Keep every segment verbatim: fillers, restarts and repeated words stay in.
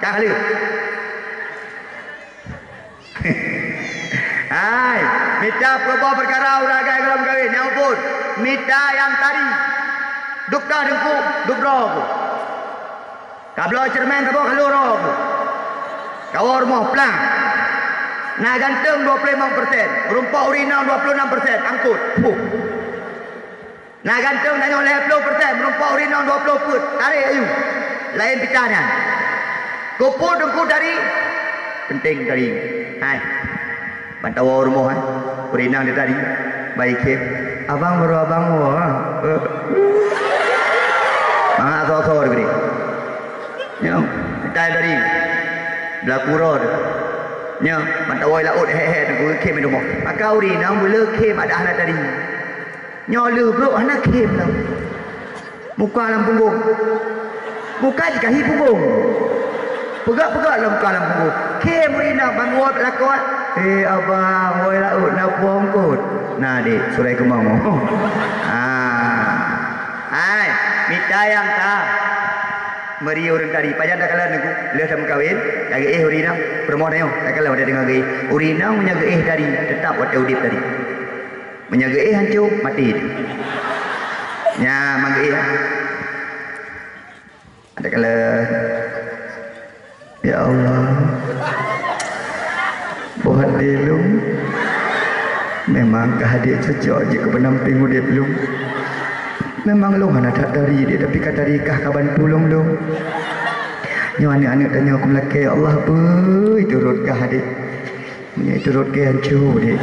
Ka lheueh. Hai, mita peuboh peukara ureueng agam gohlom kawén, nyang phôn. Mita nyang tari. Dub toh teungku, dub droe ku. Ka bloe ceureumen saboh ka lheueh droe ku. Ka woe rumoh plang. Na ganteng dua puluh lima persen, meurumpok ureueng inong dua puluh enam persen, angkut. Puh. Na ganteng tanyoe lhèe ploh persen, meurumpok ureueng inong dua ploh peuet, tarek ayu. Laén pitah nyan. Keupeue teungku tari? Penting tari. Hai. Ban tawoe rumoh, eh. Ureueng inong tari. Baik, eh. Abang baru abang woe, eh. Mangat soe-soe dibri. Nyoe, mitai tari. Beulaku uroe. Nyoe, ban tawoe laôt hek-hek teungku khém di rumoh. Maka ureueng inong beuleu khém adak hana tari. Nyoe lheueh brok hana khém lom. Muka lam punggong. Muka jikahi punggong. Peugah-peugah lam muka lam punggong. Khém ureueng inong ban woe lakoe. Eh, abang, woe laôt na puông kot. Na, dek, surai keumong. Ah. Hai, mita nyang ka. Meuri ureueng tari. Pajan takalon teungku? Lheueh tameukawen, tageuéh ureueng inong. Peurumoh tanyoe, takalon watèe teungoh geuéh. Ureueng inong meunyo geuéh tari, teutap watèe udép tari. Meunyo geuéh hanco, maté. Nyan, mang geuéh. Ada kala, ya Allah, boh até lôn memang ka hadék cocok jeuet keu peunampéng udép lôn. Memang lôn hana that tari deh, tapi ka tari kah ka bantu lôn lôn. Nyoe aneuk-aneuk tanyoe keu meulakèe, ya Allah, beuh, itu rot kah hadék. Meunyoe itu rot keu hanco deh.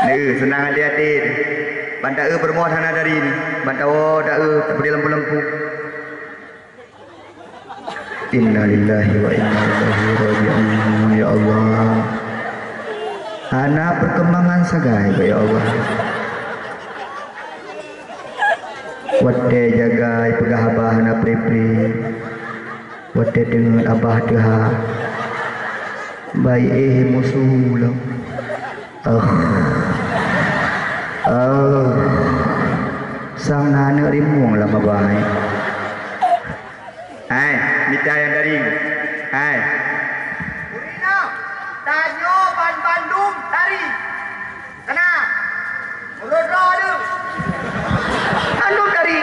Neu, seunang até-até deh. Ban taeu peurumoh hana dari ni. Ban tawoe taeu, tapeudeh lampu-lampu. Innalillahi wa inna ilaihi raji'un, ya Allah. Hana perkembangan sagai, ya Allah. Watèe jagai peugah haba hana pre-pre. Watèe deungon abah teuha, bayeue éh musoh lom. Oh. Oh. Sang na aneuk rimueng lam abah nyan. Hai, mita nyang dari. Hai. Ureueng inong, tanyoe ban bandum tari. Kana. Ureueng droe lom. Anu tari.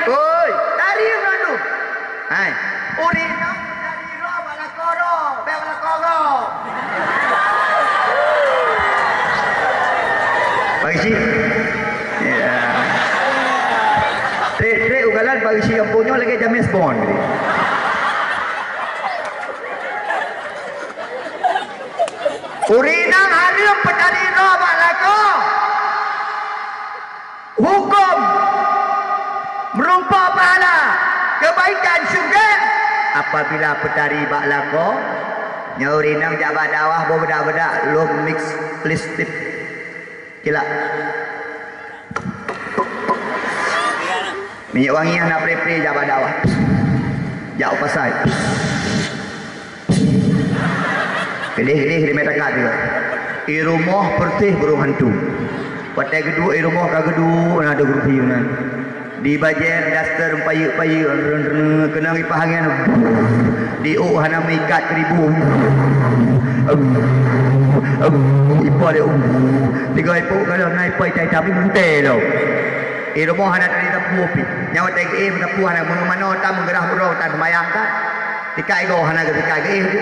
Oi, tari ureueng lom. Hai. Ureueng inong tari droe bak lakoe droe, bèk bak lakoe gob. Bagi cit. Ya. Trek-trek u galan bagi cit gampông nyoe lagèe James Bond. Ureueng inong hareuem peutari droe bak lakoe. Huköm meurumpok pahala keubaikan syeuruga apabila peutari bak lakoe. Nyoe ureueng inong jak bak dakwah boh beudak-beudak lom mix lipstik. Kilak. Minyeuk wangi hana pre-pre jak bak dakwah. Jak u pasai. Keudeh-keudeh di mata kat juga. Di rumoh persis burung hantu. Watèe geuduek di rumoh ka geuduek na ada geurupi meunan. Di bajèe daster payeuk-payeuk keunong ipah angén. Di ôk hana meuikat keu ribu. Ipa lé u. Tiga ipo kalau na ipa itai tapi mute lo. Di rumoh hana tadi tapu pi. Nyawa tege meusapu hana meunoe manoe tam meugeurah uroe tan seumayang tan. Tika igo hana geutika geuéh tu.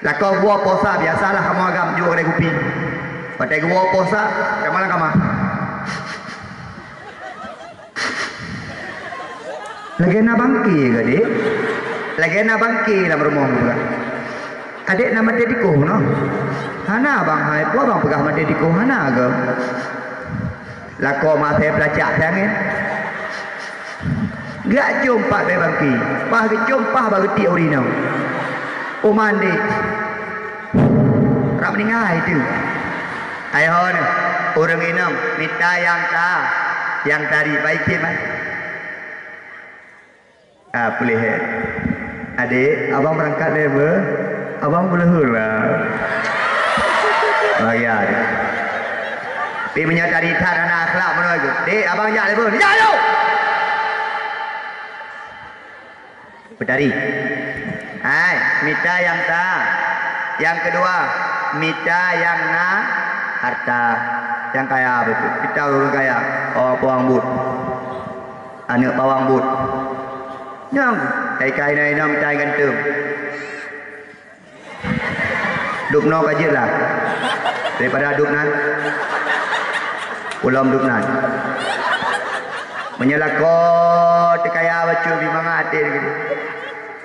Lakoe geuwoe posa biasalah kamoe agam jok kedai kupi. Watèe geuwoe posa, kama lam kama. Lagèe na bangke geuh, Dek. Lagèe na bangke lam rumoh geuh. Adek na maté tikoh noh. Hana bang hai, peue bang peugah maté tikoh hana geuh. Lakoe maté peulacak tangen. Geujak com pat bak bangke. Paih geucom paih bak geutiek ureueng inong. Uman dek. Rab meuninggai tu. Ayah ureueng inong mita nyang ka, nyang tari baikem ai. Ah, puléh, eh. Adek, abang beurangkat lé beuh. Abang beuleuheut lah. Bahaya tu. Tapi meunyoe tari that hana akhlak meunoe tu. Dek, abang jak lé beuh. Jak lé! Peutari. Hai, mita nyang ta. Nyang keudua, mita nyang na harta. Nyang kaya beutôi. Mita ureuëng kaya. Oh, pawang but. Aneuëk pawang but. Nyang, kai-kai na inoe mita nyang ganteng. Dubnoe ka jeuet lah. Daripada dubnan. Ulom dubnan. Meunyoe lakoe teu kaya bacut bimanga até lagée nyan.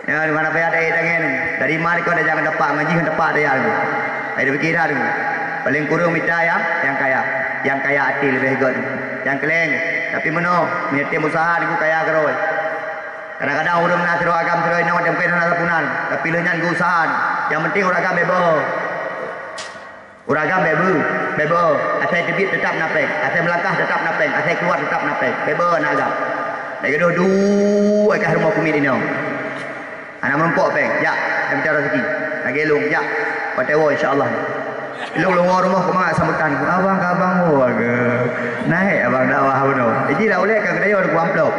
Ya, di mana payah daya tangan. Dari mana kau dah jangan dapat ngaji, dapat daya tu. Ai dah pikiran tu. Paling kurang mita nyang, nyang kaya. Nyang kaya até leubeh gét. Nyang keleng. Tapi meunoe, meunyoe tem usaha niku kaya keurôi. Kadang-kadang ureuëng na sidroe agam sidroe inong macam kena hana sapunan, tapi lheueh nyan geuusaha. Nyang penting ureuëng agam bebo. Ureuëng agam bebo, bebo. Asai teubiet tetap na péng, asai meulangkah tetap na péng, asai keuluwa tetap na péng. Bebo na agam. Lagée dua-dua kah rumoh kumiet inong. Hana meurumpok péng, jak, hana mita rezeki. Lagée lôn, jak. Watée woe insya Allah. Ilong lôn woe rumoh keumangat sambutan. Abang ka abang woe ke? Naik abang dakwah bunoe. Iji lah ulée ka keudayah ku amplop.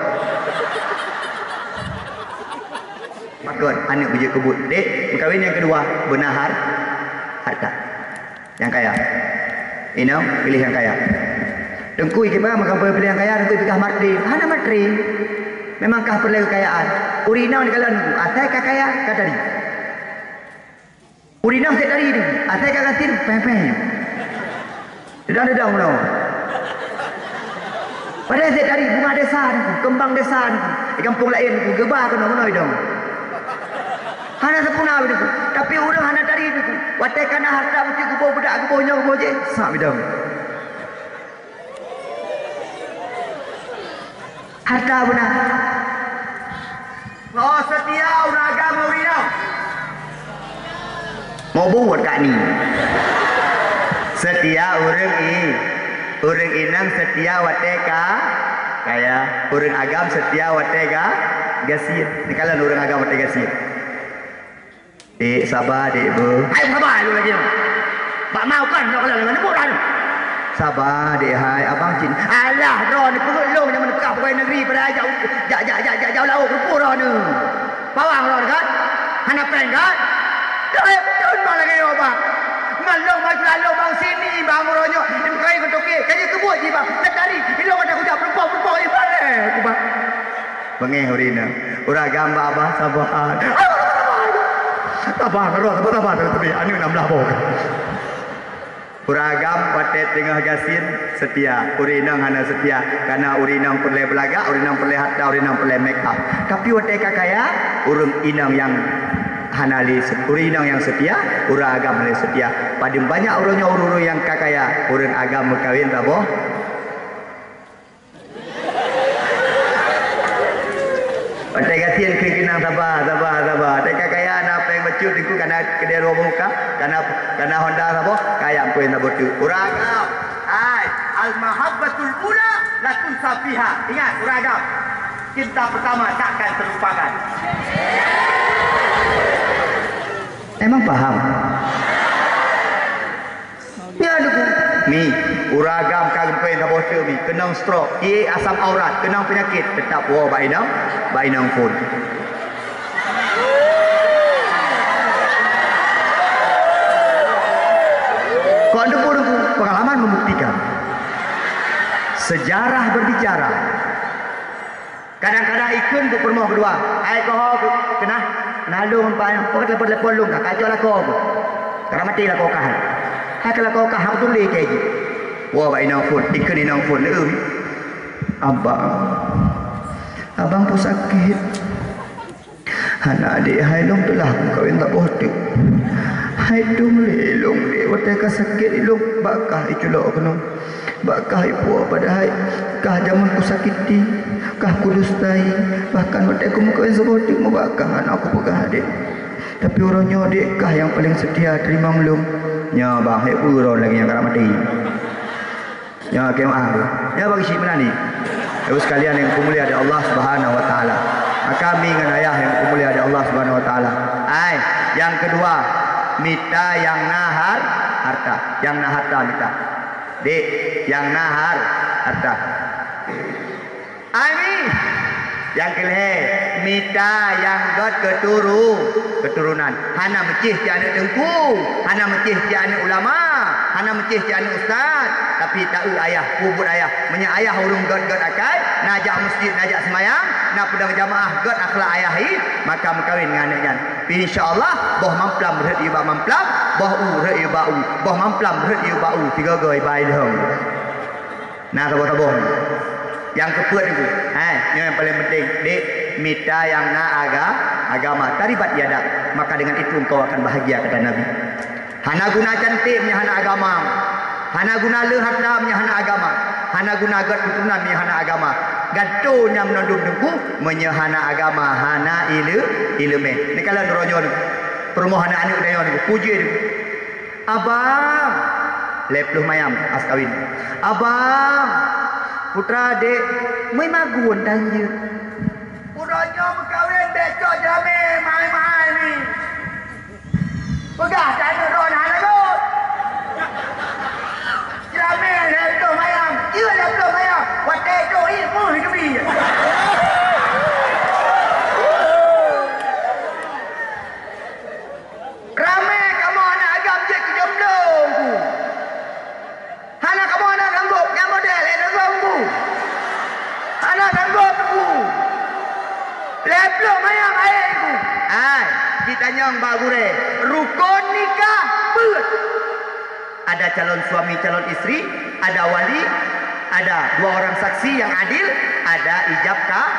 Pakon aneuëk beujeuet keu buet. Dek, meukawen nyang keudua, beuna har-, harta. Nyang kaya. Inong, pilih nyang kaya. Teungku, ikheun bah, meukawen pilih nyang kaya, teungku, pih kah matre. Hana matre. Memang kah peureulée keukayaan. Ureuëng inong dikalon, asai ka kaya, ka tari. Ureuëng inong sép tari tu, asai ka gasien, péng-péng. Deudang-deudang meunoe. Padahai sép tari bunga desa tu, keumbang desa tu. Di gampông laén tu, geuba keunoe meunoe idong. Hana sapeue na tu. Tapi ureuëng hana tari tu. Watée ka na hareuta beutôi geuboh beudak, geuboh nyoe, geuboh jéh, sab idong. Harta beuna. Soe seutia ureuëng agam ureuëng inong? Mau buet kak ni. Seutia ureuëng i-, ureuëng inong seutia watée ka kaya, ureuëng agam seutia watée ka gasien. Ni kalon ureuëng agam watée gasien. Dek, saba, dek, beuh. Hai, saba lôn lagée nyoe. Bak ma ukan lôn kalon ngon neupok droeneuh. Saba, dek, hai, abang cit. Alah, droeneuh peugét lôn nyang meuneupah pegawai negeri padahai jak, jak, jak, jak, jak, jak laôt keupeue droeneuh. Pawang droeneuh kan? Hana péng kan? Droeneuh beutôi bang lagée nyoe bang. Ngon lôn bang sila lôn bang sini bang uroe nyoe. Di pegawai ngon toke. Ka jeuet keubuet jih bang. Setiap hari ilôn ada kujak peureumpok-peureumpok jih bang. Eh, aku bang. Beungéh ureuëng inong. Ureuëng agam bak babah saboh. Sabar, sabar, sabar, sabar, sabar, sabar, aneuëk nam blah boh. Ureuëng agam watée teungoh gasien seutia, ureuëng inong hana seutia. Karena ureuëng inong peureulée beulagak, ureuëng inong peureulée harta, ureuëng inong peureulée make up. Tapi watée ka kaya, ureuëng inong nyang hana lé se-, ureuëng inong nyang seutia, ureuëng agam hana lé seutia. Padum banyak uroe nyoe ureuëng-ureuëng nyang ka kaya, ureuëng agam meukawen saboh. Watée gasien keu keunong saba, saba, saba. Watée ka kaya na péng bacut teungku kana keudée dua muka, kana, kana Honda saboh, kaya ampoin saboh teuk. Ureuëng agam. Hai, al-mahabbatul ula la tunsa fiha. Ingat, ureuëng agam. Cinta pertama takkan terlupakan. Emang paham? Ya, Teungku. Mi, ureuëng agam ka geupeue saboh teuk mi, keunong stroke, ié asam aurat, keunong peunyakét, teutap woe bak inong, bak inong phon. Kon Teungku, Teungku, pengalaman membuktikan. Sejarah berbicara. Kadang-kadang ikheun keu peurumoh keudua, "Hai keuh ho keu-, keunah, na lôn pat nyoe, peue ka telepon-telepon lôn kah, kacok lakoe keuh. Ka maté lakoe kah." Hai keu lakoe kah, hana tuléh keu jih. Woe bak inong phon, ikheun inong phon, "Euy, abang, abang peue sakét?" "Hana, Dek, hai lôn teulah meukawen saboh teuk. Hai dum lé lôn, Dek, watée ka sakét lôn bak kah iculok keunoe. Bak kah ipuwoe padahai kah jameun kusakiti, kah kudustai, bahkan watée kumeukawen saboh teuk mubak kah hana kupeugah, Dek. Tapi uroe nyoe, Dek, kah nyang paleng seutia teurimong lôn." Nyoe bang, hék peue droe lagée nyang ka maté. Nyoe keumaah tu. Nyoe bagi cit meunan ni. Ibu sekalian yang dimuliakan Allah Subhanahu wa taala. Maka mi ngon ayah yang dimuliakan Allah Subhanahu wa taala. Ai, yang kedua, mita yang na har-, harta. Yang na harta mita. Dek, yang na har-, harta. Ai mi. Nyang keulhèe, mita nyang gèt keuturu-, keuturonan. Hana meucéh cit aneuk teungku, hana meucéh cit aneuk ulama, hana meucéh cit aneuk ustaz, tapi taeu ayah, peubuet ayah. Meunyoe ayah ureueng gèt-gèt akai, na jak meuseujid, na jak seumayang, na peudong jamaah, gèt akhlak ayah jih, maka meukawen ngon aneuk nyan. Insya Allah, boh mamplam rhot yue bak mamplam, boh u rhot yue bak u, boh mamplam rhot yue bak u, sigoe-goe iba ilhong. Na saboh-saboh. Nyang keupeuet nyoe, hai, nyoe nyang paleng penting, dek, mita nyang na aga-, agama, taribat yadak, maka dengan itu engkau akan bahagia, kata Nabi. Hana guna cantik meunyoe hana agama. Hana guna le harta meunyoe hana agama. Hana guna gèt keuturonan meunyoe hana agama. Gantoe nyang meunondum teungku meunyoe hana agama, hana ile-, ileumèe. Neukalon uroe nyoe, peurumoh aneuk-aneuk geutanyoe, puji teungku. Abang, lhèe ploh mayam as kawin. Abang, putra dek, meunyoe magun tanjeuet. Uroe nyoe meukawen, bèk cok jeulamèe mahai-mahai ni. Peugah tanyoe droe hana rhot. Jeulamèe lhèe ploh mayam, jeuet lhèe ploh mayam. Watèe cok ié peuh geubi. Ramè kamoe aneuk agam jeuet keu jomblo, Teungku. Hana kamoe hana sanggob, nyan model, eh, sanggob, Teungku. Hana sanggob, Teungku. Lhèe ploh mayam aé, Teungku. Hai, jitanyong bak gurèe, rukon nikah peuet. Ada calon suami, calon istri, ada wali, ada dua orang saksi yang adil, ada ijab ka-,